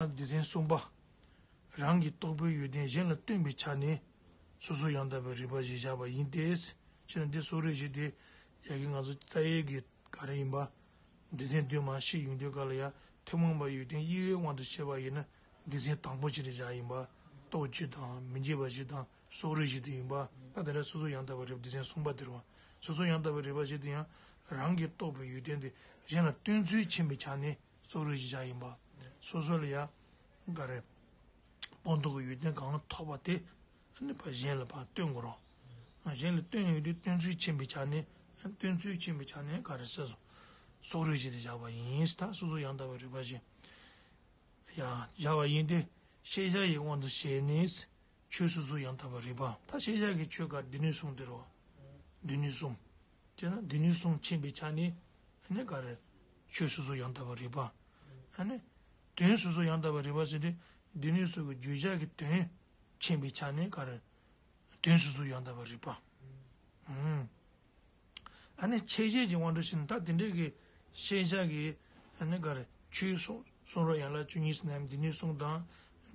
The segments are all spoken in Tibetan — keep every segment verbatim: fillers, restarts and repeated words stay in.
སྡེ་ཚན་གསུམ་པ། རང་གི་རྟོག་པའི་ཡོན་ཏན་གཞན་ལ་སྟོན་པའི་ཆ་ནས་སོ་སོར་ཡང་དག་པའི་རིགས་པ་ཞེས་བྱ་བ་ཡིན་ཏེ། ཅེས་ན་འདི་སོགས་རིགས་བཞི་དེ་ཡ་གི་ང་ཚོ་རྩ་བའི་གི་ག་རེ་ཡིན་པ། སྡེ་ཚན་བདུན་མ་བཤད་ཡོང་དུས་ག་ལ་ཡ་ཐུན་མོང་བ་ཡོན་ཏན་དབྱེ་བའི་དབང་དུ་བྱས་པ་ཡིན་ན་སྡེ་ཚན་དང་པོ་ཅིག་རེད་བཞག་ཡིན་པ། རྟོག་བཅུ་དང་མི་འབྱེད་པ་བཞི་དང་སོགས་རིགས་བཞི་དེ་ཡིན་པ། ད་དེ་འདྲ་སོ་སོར་ཡང་དག་པའི་རིགས་པ་སྡེ་ཚན་གསུམ་པ་དེ་རེད་བ། སོ་སོར་ཡང་དག་པའི་རིགས་པ་བཞི་དེ་ཡང་རང་གི་རྟོག་པའི་ཡོན་ཏན་དེ་གཞན་ལ་སྟོན་ཚུལ་མཁྱེན་པའི་ཆ་ནས། སོགས་རིགས་བཞི་བཞག་ཡིན་པ། སོ་སོ་ལ་ཡ། ག་རེ། སྤངས་རྟོགས་ཀྱི་ཡོན་ཏན་གང་ཐོབ་པ་དེ། ཨ་ནི་ཕར་གཞན་ལ་ཕར་སྟོན་དགོས་རོགས། གཞན་ལ་སྟོན་ཡོང་དུས་སྟོན་ཚུལ་མཁྱེན་པའི་ཆ་ནས། སྟོན་ཚུལ་མཁྱེན་པའི་ཆ་ནས་ག་རེ་ཟེར་སོ། སོགས་རིགས་བཞི་དེ་བཞག་པ་ཡིན། ད་སོ་སོར་ཡང་དག་པའི་རིགས་པ་བཞི། ཡང་བཞག་པ་ཡིན་ཏེ། ཤེས་བྱ་ཡི་དབང་དུ་བྱས་ནས། ཆོས་སོ་སོར་ཡང་དག་པའི་རིགས་པ། ད་ཤེས་བྱ་གི་ཆོས་ག་སྡེ་སྣོད་གསུམ་དེ་རེད་བ། སྡེ་སྣོད་གསུམ། དེས་ན་སྡེ་སྣོད་གསུམ་མཁྱེན་པའི་ཆ་ནས། ཨ་ནི་ག་རེ། ཆོས་སོ་སོར་ཡང་དག་པའི་རིགས་པ། ཨ་ནི། དོན་སོ་སོར་ཡང་དག་པའི་རིགས་པ་ཟེར་དུས། སྡེ་སྣོད་གསུམ་གྱི་བརྗོད་བྱ་གི་དོན་མཁྱེན་པའི་ཆ་ནས་ག་རེ། དོན་སོ་སོར་ཡང་དག་པའི་རིགས་པ། ཨུམ། ཨ་ནི་ཁྱད་གཞན་གྱི་དབང་དུ་བྱས་ན་ད་དེ་འདྲའི་གི་ཤེས་བྱ་གི། ཨ་ནི་ག་རེ། ཆོས་གསུང་གསུང་རབ་ཡན་ལག་བཅུ་གཉིས་ཟེར་ན་སྡེ་སྣོད་གསུམ་དང་།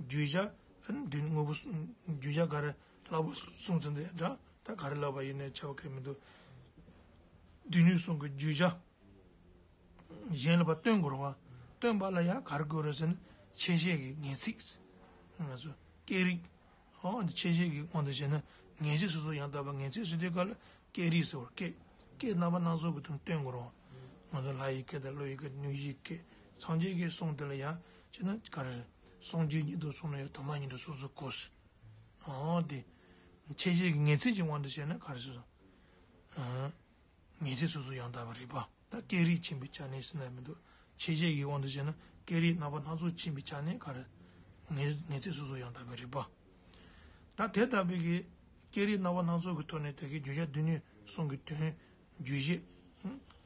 བརྗོད་བྱ། ཨ་ནི་སྡེ་སྣོད་དངོས་པོ་གསུམ། བརྗོད་བྱ་ག་རེ་ལྷག་པ་གསུམ་ཚན་དེ་འདྲ། ད་ག་རེ་ལབ་པ་ཡིན་ནའི་ཁྱད་པར་གང་མི་འདུག་སྡེ་སྣོད་གསུམ་གྱི་བརྗོད་བྱ། གཞན་ལ་ཕར་སྟོན་དགོས་རེད་བ། སྟོན་པ་ལ་ཡང་ག་རེ་དགོས་རེད་ཟེར་ན། ཁྱད་གཞན་གྱི་ངེས་ཚིག་ང་ཚོ་སྐད་རིགས། ཨོ་འདི་ཁྱད་གཞན་གྱི་དབང་དུ་བྱས་ན་ངེས་ཚིག་སོ་སོར་ཡང་དག་པ། ངེས་ཚིག་ཟེར་དུས་སྐབས་ལ་སྐད་རིགས་ཟེར་བ། སྐད། སྐད་རྣམ་པ་སྣ་ཚོགས་ཀྱི་དོན་སྟོན་དགོས་རེད་བ། ང་ཚོ་ལྷ་ཡི་སྐད་དང་ཀླུ་ཡི་སྐད། སྨྱུག་གཞིའི་སྐད། སངས་རྒྱས་ཀྱི་གསུང་དེ་ལ་ཡང་བྱས་ན་ག་རེ་རེད། སངས་རྒྱས་ཉིད་དུ་གསུངས་ན་ཡང་དུ་མ་ཉིད་དུ་སོ་སོར་གོ་ཟེར། ཨོ་དེ། ཁྱད་གཞན་གྱི་ངེས་ཚིག་གི་དབང་དུ་བྱས་ན་ག་རེ་ཟེར། ཨ། ངེས་ཚིག་སོ་སོར་ཡང་དག་པའི་རིགས་པ། ད་སྐད་རིགས་མཁྱེན་པའི་ཆ་ནས་ཟེར་ན་མི་འདུག་ཁྱད་གཞན་གྱི་དབང་དུ་བྱས་ན་སྐད་རིགས་རྣམ་པ་སྣ་ཚོགས་མཁྱེན་པའི་ཆ་ནས་ག་རེ། ངེས་ངེས་ཚིག་སོ་སོར་ཡང་དག་པའི་རིགས་པ། ད་དེ་ལྟ་བུའི་གི་སྐད་རིགས་རྣམ་པ་སྣ་ཚོགས་ཀྱི་ཐོག་ནས་དེ་གའི་བརྗོད་བྱ་སྡེ་སྣོད་གསུམ་གྱི་དོན། རྗོད་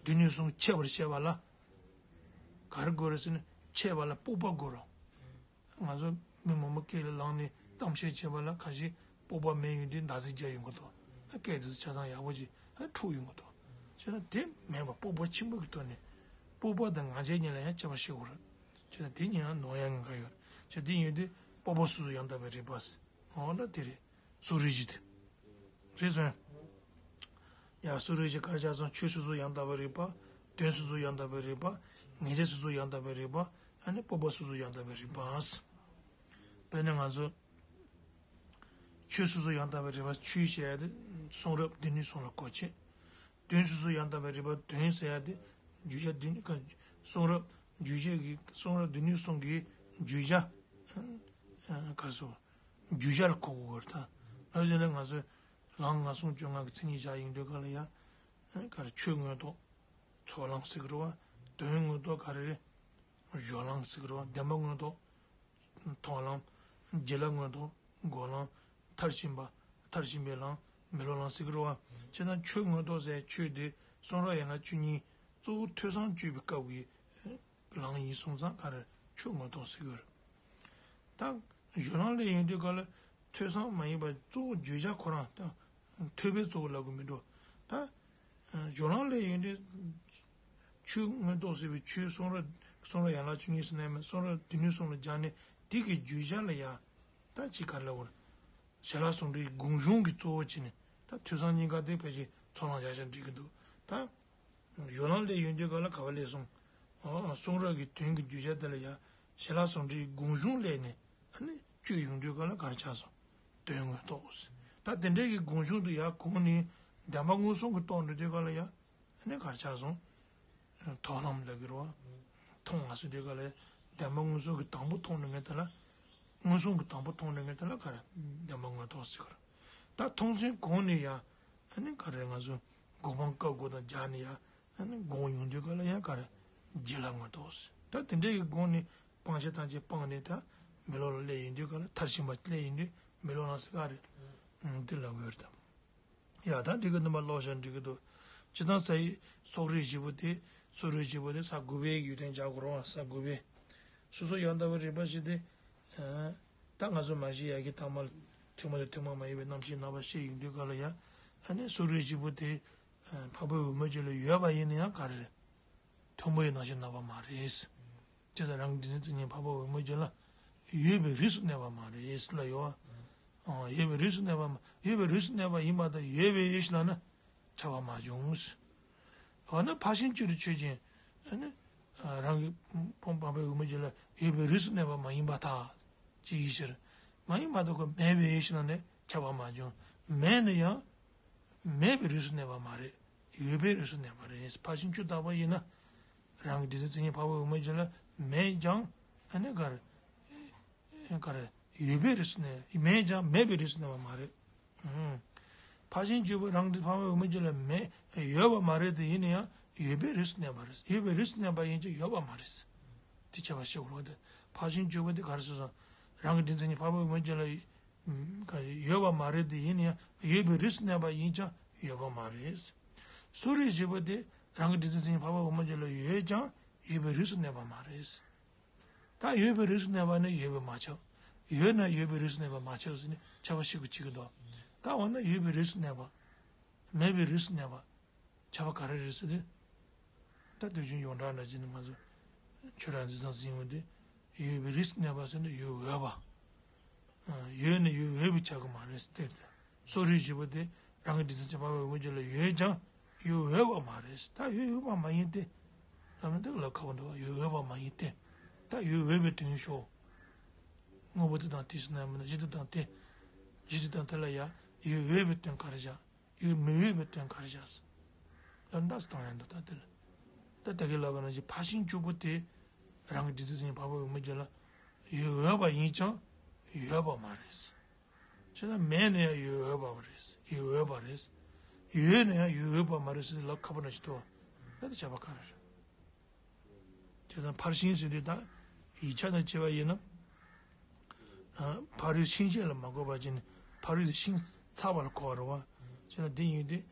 བྱེད། སྡེ་སྣོད་གསུམ་ཕྱེ་བར་བཤད་པ་ལ། ག་རེ་དགོས་རེད་ཟེར་ན་ཕྱེ་བ་ལ་སྤོབས་པ་དགོས་རེད། ང་ཚོ་མི་མང་པོ་སྐད་ལ་ལངས་ནས་གཏམ་བཤད་བྱེད་པ་ལ་ཁ་ཤས་སྤོབས་པ་མེད་ཡོང་དུས་འདར་སིག་རྒྱག་ཡོང་གི་འདུག་སྐད་དེ་ཚོ་ཆ་ཚང་ཡག་པོ་ཅིག་འཁྲུག་ཡོང་གི་འདུག་བྱས་ན་དེ་མེད་པ་སྤོབས་པ་ཆེན་པོ་གི་ཐོག་ནས་སྤོབས་པ་དང་ངར་ལྕེ་གཉིས་ལ་ཡང་དཔྱད་པ་ཤེས་དགོས་རེད། བྱས་ན་དེ་གཉིས་ཡང་ནོར་ཡག་ངེས་ཁ་ཡོད་རེད། བྱས་དེ་ཡིན་དུས་སྤོབས་པ་སོ་སོར་ཡང་དག་པའི་རིགས་པ་ཟེར། འོ་ན་དེ་རེད། སོགས་རིགས་བཞི་དེ། རེད་སོང་། ཡ་སོགས་རིགས་བཞི་ག་རེ་ཆགས་སོང་། ཆོས་སོ་སོར་ཡང་དག་པའི་རིགས་པ། དོན་སོ་སོར་ཡང་དག་པའི་རིགས་པ། ངེས་ཚིག་སོ་སོར་ཡང་དག་པའི་རིགས་པ། ཨ་ནི་སྤོབས་པ་སོ་སོར་ཡང་དག་པའི་རིགས་པ། དཔེར་ན་ང་ཚོ། ཆོས་སོ་སོར་ཡང་དག་པའི་རིགས་པ་ཆོས་ཟེར་ཡ་དེ་གསུང་རབ་སྡེ་སྣོད་གསུམ་ལ་གོ་ཆེད། དོན་སོ་སོར་ཡང་དག་པའི་རིགས་པ་དོན་ཟེར་ཡ་དེ་བརྗོད་བྱ་སྡེ་སྣོད་ཀ་གསུང་རབ་བརྗོད་བྱ་གི་གསུང་རབ་སྡེ་སྣོད་གསུམ་གྱི་བརྗོད་བྱ། ག་རེ་ཟེར། བརྗོད་བྱ་ལ་གོ་དགོས་རེད་ད། ལྷག་དོན་ལ་ང་ཚོས་ལམ་ལྔ་གསུམ་བཅོ་ལྔ་གི་མཚན་ཉིད་བཞག་ཡོང་དུས་ག་ལ་ཡ། ག་རེ་ཆོས་མངོན་རྟོགས། ཚོགས་ལམ་ཟེར་གི་རེད་བ། དོན་མངོན་རྟོགས་ག་རེ་རེད། སྦྱོར་ལམ་ཟེར་གི་རེད་བ། བདེན་པ་མངོན་རྟོགས། མཐོང་ལམ། རྒྱུད་ལ་མངོན་རྟོགས། འགོག་ལམ། མཐར་ཕྱིན་པ། མཐར་ཕྱིན་པའི་ལམ། མི་སློབ་ལམ་ཟེར་གི་རེད་བ། བྱས་ན་ཆོས་མངོན་རྟོགས་ཟེར་ཆོས་དེ་གསུང་རབ་ཡན་ལག་བཅུ་གཉིས་གཙོ་བོ་ཐོས་བསམ་སྤྱོད་པའི་སྐབས་ཀྱི་ལམ་ཡིན་སོང་ཙང་ག་རེ་ཆོས་མངོན་རྟོགས་ཟེར་གི་ཡོད་རེད། ད་སྦྱོར་ལམ་ལ་ཡོང་དུས་ག་ལ་ཐོས་བསམ་མ་ཡིན་པ་གཙོ་བོ་བརྗོད་བྱ་ཁོ་རང་ད་ཐོས་པའི་གཙོ་བོ་ལབ་དགོས་མི་འགྲོ། ད་སྦྱོར་ལམ་ལ་ཡོང་དུས་ཆོས་མངོན་རྟོགས་ཟེར་བའི་ཆོས་གསུང་རབ་གསུང་རབ་ཡན་ལག་བཅུ་གཉིས་ཟེར་ནའི་མེད་གསུང་རབ་སྡེ་སྣོད་གསུམ་ལ་སྦྱར་ནས་དེ་གི་བརྗོད་བྱ་ལ་ཡ་ད་ཅིག་ག་རེ་ལབ་དགོས་རེད། ཞལ་ལག་ཟུང་འབྲེལ་གྱི་སྒོ་གཞུང་གི་གཙོ་བོ་བྱས་ནས་ད་ཐོས་བསམ་གཉིས་ཀ་དེ་ཕལ་ཆེར་ཚོགས་ལམ་བཞག་བཞག་འགྲིག་གི་འདུག་ད། སྦྱོར་ལམ་ལ་ཡོང་དུས་ག་ལ་ག་བ་ལས་གསུངས། ཨོ་གསུང་རབ་ཀྱི་དོན་གྱི་བརྗོད་བྱ་དེ་ལ་ཡང་ཞལ་ལག་ཟུང་འབྲེལ་གྱི་སྒོ་གཞུང་ལས་ནས་ཨ་ནི་བཅོས་ཡོང་དུས་ག་ལ་ག་རེ་ཆགས་སོང་། དོན་མངོན་རྟོགས། ད་དེ་འདྲའི་གི་སྒོ་གཞུང་དུ་ཡར་གོང་ནས་བདེན་པ་མངོན་སུམ་གྱིས་རྟོགས་འགྲོ་དུས་ག་ལ་ཡང་ཨ་ནི་ག་རེ་ཆགས་སོང་། མཐོང་ལམ་ལབ་ཀྱི་རེད་བ། མཐོང་བ་ཟེར་དུས་ག་ལ་བདེན་པ་མངོན་སུམ་གྱིས་དང་པོ་མཐོང་ནས་ངས་དེ་ལ། མངོན་སུམ་གྱིས་དང་པོ་མཐོང་ནས་ངས་དེ་ལ་ག་རེ་བདེན་པ་མངོན་རྟོགས་ཟེར་གི་རེད། ད་མཐོང་ཚུལ་གོང་ནས་ཡང་ཨ་ནི་ག་རེ་ང་ཚོ་སྒོམ་སྤང་སྐབས་དགུ་དང་སྦྱར་ནས་ཡང་ཨ་ནི་སྒོམ་ཡོང་དུས་ག་ལ་ཡང་ག་རེ་རྒྱུད་ལ་མངོན་རྟོགས་ཟེར། ད་དེ་འདྲའི་གི་སྒོམ་ནས་སྤང་བྱ་ཐམས་ཅད་སྤངས་ནས་ད་མི་སློབ་ལ་སླེབས་ཡོང་དུས་ག་ལ་མཐར་ཕྱིན་པ་སླེབས་ཡོང་དུས་མི་སློབ་ལ་ཟེར་ག་རེ་འདི་ལབ་དགོས་རེད་དམ། ཡ་ད་འགྲིག་གི་འདུག་མ་ཀློག་བཞག་འགྲིག་གི་འདུག་སྤྱིར་བཏང་ས་ཡི་སོགས་རིགས་བཞི་པོ་དེ་སོགས་རིགས་བཞི་པོ་དེ་ས་དགུ་པའི་ཡོན་ཏན་སྦྱར་དགོས་རེད་བ། ས་དགུ་པའི་སོ་སོར་ཡང་དག་པའི་རིགས་པ་བཞི་དེ། ད་ང་ཚོ་མ་གཞི་ཡ་གི་ཐ་མ་ལ་ཐུན་མོང་དང་ཐུན་མོང་མ་ཡིན་པའི་རྣམ་ཤེས་རྣམ་པ་བཤད་ཡོང་དུས་ག་ལ་ཡ་ཨ་ནི་སོགས་རིགས་བཞི་པོ་དེ་འཕགས་པའི་འོད་མའི་རྒྱུད་ལ་ཡོད་པ་ཡིན་ན་ཡང་ག་རེ་རེད། ཐུན་མོང་བའི་རྣམ་ཤེས་རྣམ་པ་མ་རེད། ཇི་ལྟར་རང་གི་སྡེ་ཚན་དེ་ཉིད་འཕགས་པ་འོད་མའི་རྒྱུད་ལ་ ཡོད་པའི་རིགས་སུ་གནས་པ་མ་རེད་ལབ་ཡོད་བ། ཡོད་པའི་རིགས་སུ་གནས་པ་མ་ཡོད་པའི་རིགས་སུ་གནས་པ་ཡིན་པ་དང་ཡོད་པའི་ཡོད་ལབ་ན་ཁྱབ་པ་མ་བྱུང་། འོ་ན་ཕར་ཕྱིན་བཅུ་དྲུག་ཆོས་ཅན། ཨ་ནི། རང་གི་སྤངས་པའི་འོས་མི་བརྒྱད་ལ་ཡོད་པའི་རིགས་སུ་གནས་པ་མ་ཡིན་པར་ཐལ། ཅེས་ཡིན་ཕྱིར། མ་ཡིན་པ་དང་ཁོ་མེད་པའི་ཕྱིར་ན་ནི་ཁྱབ་པ་མ་བྱུང་། མེད་ན་ཡང་། མེད་པའི་རིགས་སུ་གནས་པ་མ་རེད། ཡོད་པའི་རིགས་སུ་གནས་པ་རེད། ཕར་ཕྱིན་བཅུ་དག་པ་ཡིན་ན། རང་གི་སྒྲ་དོན་མཚན་ཉིད་འཕགས་པའི་འོས་མི་བརྒྱད་ལ་མེད་ཀྱང་ཨ་ནི་ག་རེ། ག་རེ། ཡོད་པའི་རིགས་སུ་གནས་མེད་ཀྱང་མེད་པའི་རིགས་སུ་གནས་པ་མ་རེད། ཕར་ཕྱིན་བཅུ་པོ་རང་གི་འཕགས་པའི་འོས་མི་བརྒྱད་ལ་མེད་ཡོད་པ་མ་རེད་དེ་ཡིན་ན་ཡང་ཡོད་པའི་རིགས་སུ་གནས་པ་རེད། ཡོད་པའི་རིགས་སུ་གནས་པ་ཡིན་ཀྱང་ཡོད་པ་མ་རེད། དེ་ཁྱད་པར་ཤེས་དགོས་རེད། ཕར་ཕྱིན་བཅུ་པོ་དེ་ག་རེ་ཟེར་སོང་། རང་གི་སྒྲ་དོན་མཚན་ཉིད་འཕགས་པའི་འོས་མི་བརྒྱད་ལ་ཡོད་པ་མ་རེད་དེ་ཡིན་ན་ཡང་ཡོད་པའི་རིགས་སུ་གནས་པ་ཡིན་ཀྱང་ཡོད་པ་མ་རེད། གསོ་རིག་བཞི་པོ་དེ་རང་གི་སྒྲ་དོན་མཚན་ཉིད་འཕགས་པའི་འོས་མི་བརྒྱད་ལ་ཡོད་ཀྱང་ཡོད་པའི་རིགས་སུ་གནས་པ་མ་རེད། ད་ཡོད་པའི་རིགས་སུ་གནས་པ་ནི་ཡོད་པས་མ་ཁྱབ། ཡོད་ན་ཡོད་པའི་རིགས་སུ་གནས་པ་མ་ཁྱབ་ཟེར་ནས་ཁྱབ་པ་ཤེས་དགོས་ཀྱི་འདུག་ད་འོ་ན་ཡོད་པའི་རིགས་སུ་གནས་པ། མེད་པའི་རིགས་སུ་གནས་པ། ཁྱབ་པ་ག་རེ་རེད་ཟེར་ཏེ། ད་དུས་རྒྱུན་ཡོངས་གྲགས་འདྲ་བྱས་ནས་ང་ཚོ་ཆོས་ར་འཛིན་བཟང་ཟིན་འོང་དུས་ཡོད་པའི་རིགས་སུ་གནས་པ་ཟེར་ན་ཡོད་འོས་པ། ཡོད་ནི་ཡོད་འོས་པའི་ཆ་གི་མ་རེད་ཟེར་ཏེ། གསོ་རིག་བཞི་པོ་དེ་རང་གི་སྒྲ་དོན་མཚན་ཉིད་འཕགས་པའི་འོས་མི་བརྒྱད་ལ་ཡོད་ཀྱང་ཡོད་འོས་པ་མ་རེད། ད་ཡོད་འོས་པ་མ་ཡིན་ཏེ། ལབ་ན་དེ་ལབ་ཁག་པོ་འདུག་ཡོད་འོས་པ་མ་ཡིན་ཏེ། ད་ཡོད་འོས་པའི་དོན་ཤོག་དངོས་པོ་དེ་དང་དེ་ཟེར་ན་མིན་ན་གཞི་དེ་དང་དེ། གཞི་དེ་དང་དེ་ལ་ཡང་ཡོད་འོས་པའི་དོན་ག་རེ་བཞག་ཡོད་མི་འོས་པའི་དོན་ག་རེ་བཞག་ཟེར། ལབ་འདྲ་སེ་བཏང་ཡ་འདུག་ད་དེ་ལ། ད་ད་གིན་ལབ་པ་ནང་བཞིན་ཕར་ཕྱིན་བཅུ་པོ་དེ་རང་གི་སྒྲ་དོན་མཚན་ཉིད་འཕགས་པའི་འོས་མི་བརྒྱད་ལ་ཡོད་འོས་པ་ཡིན་ཀྱང་ཡོད་པ་མ་རེད། བྱས་ན་མེད་ན་ཡང་ཡོད་འོས་པ་རེད། ཡོད་འོས་པ་རེད། ཡོད་ན་ཡང་ཡོད་འོས་པ་མ་རེད་ཟེར་ལབ་ཁག་པོ་འདྲ་ཞིག་འདུག་ད་དེ་ཁྱབ་པ་ག་རེ་རེད། དེ་དང་ཕར་ཕྱིན་ཟེར་དུས་ད་ཡིག་ཆ་ནང་བྱས་པ་ཡིན་ན། ཕ་རོལ་ཕྱིན་ཆད་ལ་མ་གོས་པ་ཅིན་ཕ་རོལ་ཏུ་ཕྱིན་ཚར་བ་ལ་གོ་བ་རེད་བ། བྱས་ན་འདི་ཡིན་དུས་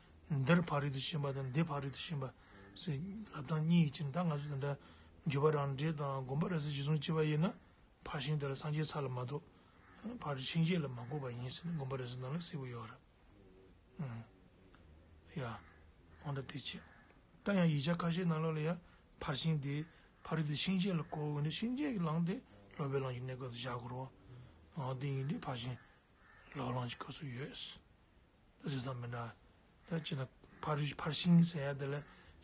འདིར་ཕ་རོལ་ཏུ་ཕྱིན་པ་དང་འདི་ཕ་རོལ་ཏུ་ཕྱིན་པ་ཟེར་ལབ་སྟངས་གཉིས་ཡིན་ཕྱིན། ད་ང་ཚོ་དེ་འདྲ་འཇུག་པ་རང་འགྲེལ་དང་དགོངས་པ་རབ་གསལ་གཞིར་བཟུང་བྱས་པ་ཡིན་ན། ཕར་ཕྱིན་དེ་ལ་སངས་རྒྱས་ས་ལ་མ་གཏོགས། ཕ་རོལ་ཕྱིན་ཆད་ལ་མ་གོས་པ་ཡིན་ཟེར་ནས་དགོངས་པ་རབ་གསལ་ནང་ལ་གསལ་པོ་ཡོད་རེད། ཡ། འོ་ད་དེ་བྱས། ད་ཡང་ཡིག་ཆ་ཁ་ཤས་ནང་ལོགས་ལ་ཡང་ཕར་ཕྱིན་དེ་ཕ་རོལ་ཏུ་ཕྱིན་ཆད་ལ་གོ་འོས་ནས་ཕྱིན་ཆད་ཀྱི་ལམ་དེ་སློབ་པའི་ལམ་གྱི་གནས་སྐབས་སུ་བཞག་དགོས་རེད་བ། འོ་དེ་ཡིན་དུས་ཕར་ཕྱིན་སློབ་ལམ་གྱི་སྐབས་སུ་ཡོད། ད་བྱས་ཙང་མི་འདྲ། ད་ཅི་ད་ཕ་རོལ་ཕར་ཕྱིན་ཟེར་ཡ་དེ་ལ་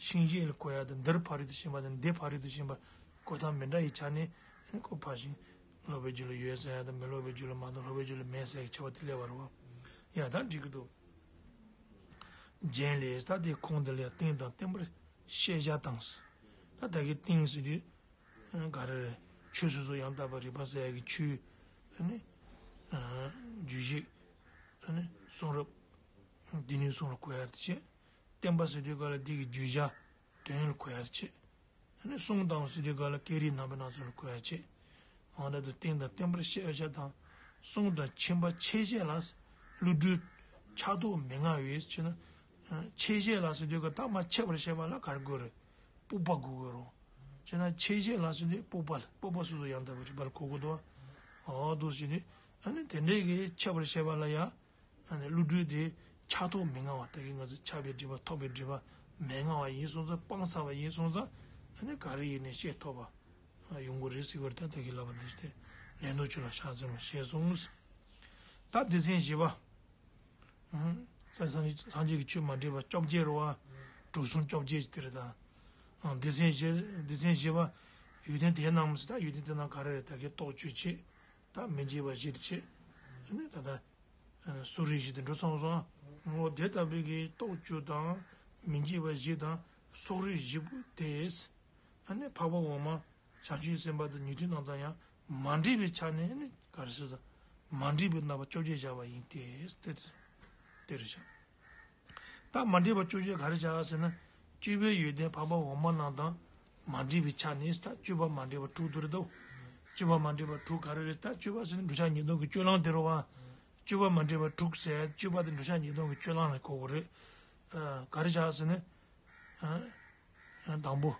ཕྱིན་ཆད་ལ་གོ་ཡ་དང་འདིར་ཕ་རོལ་ཏུ་ཕྱིན་པ་དང་འདི་ཕ་རོལ་ཏུ་ཕྱིན་པ་གོ་སྟངས་མི་འདྲ་ཡི་ཆ་ནས་ཁོ་ཕར་ཕྱིན་སློབ་པའི་རྒྱུད་ལ་ཡོད་ཟེར་ཡ་དང་མི་སློབ་པའི་རྒྱུད་ལ་མ་གཏོགས་སློབ་པའི་རྒྱུད་ལ་མེད་ཟེར་ཡ་ཁྱད་པར་དེ་སླེབས་པ་རེད་བ། ཡ་ད་འགྲིག་གི་འདུག་རྒྱན་ལས་ད་དེ་ཁུངས་འདི་ལ་ཡང་རྟེན་དང་བརྟེན་པར་ཤེས་བྱ་དང་། ད་ད་གི་རྟེན་ཟེར་དུས། ག་རེ་རེད། ཆོས་སོ་སོ་ཡང་དག་པར་རིག་པ་ཟེར་ཡ་གི་ཆོས། ཨ་ནི། རྒྱུད་བཞི། ཨ་ནི་གསུང་རབ། འདི་ནི་གསུང་ལ་གོ་ཡ་དེ་བྱས། བརྟེན་པ་ཟེར་དུས་ག་ལ་འདི་གི་བརྗོད་བྱ་དོན་ལ་གོ་ཡ་བྱས། ཨ་ནི་གསུང་དང་ཟེར་དུས་ག་ལ་སྐད་རིགས་རྣམ་པ་སྣ་ཚོགས་ལ་གོ་ཡ་བྱས། འོ་ད་དུ་རྟེན་དང་བརྟེན་པར་ཤེས་བྱ་དང་། གསུང་དང་མཆིམས་པ་ཆེ་བཤད་ལ། བསླུ་བྲིད་ཆགས་རྟོག་མི་མངའ་བས་ཅེ་ན། ཆེ་བཤད་ལ་ཟེར་དུས་ག་ད་མ་ཆེ་བར་བཤད་པ་ལ་ག་རེ་དགོས་རེད། སྤོབས་པ་དགོས་དགོས་རུང་། ཅེ་ན་ཆེ་བཤད་ལ་ཟེར་དུས་སྤོབས་པ་ལ་སྤོབས་པ་སོ་སོ་ཡང་དག་པའི་རིག་པ་ལ་གོ་དགོས་འདུག་འོ་འདུག་ཟེར་དུས། ཨ་ནི་དེ་འདྲའི་གི་ཆེ་བར་བཤད་པ་ལ་ཡང་། ཨ་ནི་བསླུ་བྲིད་དེ་ཆགས་རྟོག་མི་མངའ་བ་ད་གིན་ང་ཚོ་ཆགས་པའི་སྒྲིབ་པ་ཐོགས་པའི་སྒྲིབ་པ་མི་མངའ་བ་ཡིན་སོང་ཙང་སྤངས་ཚར་བ་ཡིན་སོང་ཙང་ཨ་ནི་ག་རེ་ཡིན་ནའི་ཤེས་ཐུབ་པ་ཡོང་གི་རེད་ཟེར་བར་ད་ད་གིན་ལབ་པ་ནང་བཞིན་དེ་ལན་རྡོ་རྗེ་ལ་ཕྱག་འཚལ་ལོ་ཞེས་གསུངས། ད་སྡེ་ཚན་བཞི་པ། ས་སངས་རྒྱས་སངས་རྒྱས་ཀྱི་ཆོས་མ་འདྲེས་པ་བཅོ་བརྒྱད་རེད་བ། དྲུག་གསུམ་བཅོ་བརྒྱད་ཀྱི་དེ་རེད་ད། སྡེ་ཚན་བཞི་སྡེ་ཚན་བཞི་པ། ཡོན་ཏན་དེ་རྣམས་ཟེར་ད་ཡོན་ཏན་དེ་རྣམས་ག་རེ་རེད་ད་གིན་རྟོགས་བཅུ་བྱས། ད་མི་འཇིགས་པ་བཞི་དེ་བྱས། ཨ་ནི་ད་ལྟ། གསོ་རིག་བཞི་དེ་འགྲོ་སོང་སོང་། འོ་དེ་ལྟ་བུའི་གི་རྟོགས་བཅུ་དང་། མི་འཇིགས་པ་བཞི་དང་། གསོ་རིག་བཞི་པོ་དེས། ཨ་ནི་འཕགས་པ་འོག་མ། བྱང་ཆུབ་སེམས་དཔའ་དང་ཉན་ཐོས་རྣམས་དང་ཡང་མ་འདྲེས་པའི་ཆ་ནས་ནི་ག་རེ་ཟེར་ཟེར། མ་འདྲེས་པའི་རྣམ་པ་བཅོ་བརྒྱད་བཞག་པ་ཡིན་ཏེ། དེ་དེ་རེད་བཞག་ད་མ་འདྲེས་པ་བཅོ་བརྒྱད་ག་རེ་བྱ་ཟེར་ན། སྤྱོད་པའི་ཡོན་ཏན་འཕགས་པ་འོག་མ་རྣམས་དང་མ་འདྲེས་པའི་ཆ་ནས་ད་སྤྱོད་པ་མ་འདྲེས་པ་དྲུག་དེ་རེད་དོ། སྤྱོད་པ་མ་འདྲེས་པ་དྲུག་ག་རེ་རེད་ད་སྤྱོད་པ་ཟེར་ན་འགྲོ་འཆག་ཉལ་འདོན་གྱི་སྤྱོད་ལམ་དེ་རེད་བ། སྤྱོད་པ་མ་འདྲེས་པ་དྲུག་ཟེར་སྤྱོད་པ་དེ་འགྲོ་འཆག་ཉལ་འདོན་གྱི་སྤྱོད་ལམ་ལ་གོ་དགོས་རེད། ག་རེ་བྱ་ཟེར་ན། དང་པོ།